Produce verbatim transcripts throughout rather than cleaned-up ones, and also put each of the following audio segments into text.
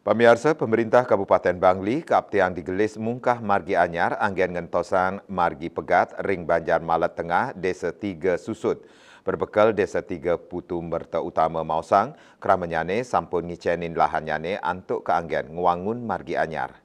Pamiarsa, pemerintah Kabupaten Bangli kaaptiang digelis mungkah margi anyar anggen ngentosang margi pegat ring Banjar Malet Tengah, Desa Tiga Susut. Berbekel Desa Tiga Putu Merta Utama maosang, kramenyane sampun ngicenin lahannyane antuk kaanggen ngwangun margi anyar.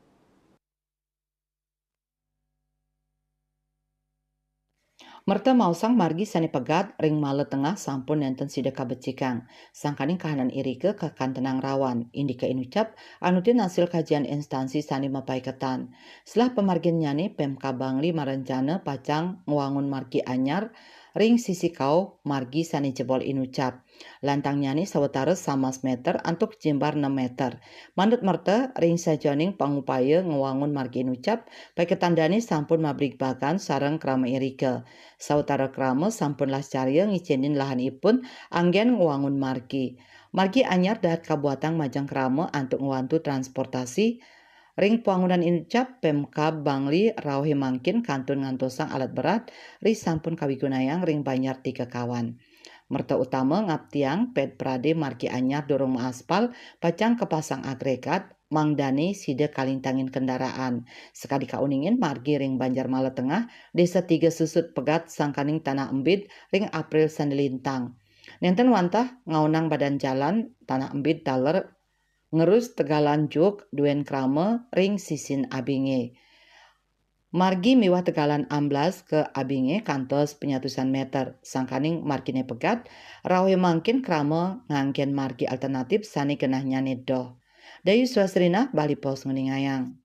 Merta maosang margi sane pegat ring Malet Tengah sampun nenten sida kabecikang, sangkaning kahanan irika kakantenang rawan, indika inucap, anutin hasil kajian instansi sane mapaiketan. Selah pamarginnyane, Pemkab Bangli marencana pacang ngwangun margi anyar ring sisi kauh margi sane jebol inucap. Lantangnyane sawatara samas meter antuk jimbar nem meter. Manut Merta, ring sajeroning pangupaya ngwangun margi inucap, paiketan dane sampun mabligbagan sareng krama irika. Sawatara krama sampun lascarya ngicenin lahanipun anggen ngwangun margi. Margi anyar dahat kabuatang majeng krama antuk ngwantu transportasi. Ring pwangunan inucap, Pemkab Bangli rauhe mangkin kantun ngantosang alat berat ri sampun kawigunayang ring Banjar Tiga Kawan. Merta Utama ngaptiang ped prade margi anyar durung maaspal, pacang kapasang agregat, mangdane sida kalintangin kendaraan. Sakadi kauningin, margi ring Banjar Malet Tengah, Desa Tiga Susut pegat sangkaning Tanah Embid ring April sane lintang. Nenten wantah ngaonang badan jalan Tanah Embid taler ngerus tegalan juk duen krama ring sisin abinge. Margi miwah tegalan amblas ka abinge kantos panyatusan meter, sangkaning margine pegat, rauhe mangkin krama nganggen margi alternatif sane genahnyane doh. Dayu Swasrina, Bali Post nguningayang.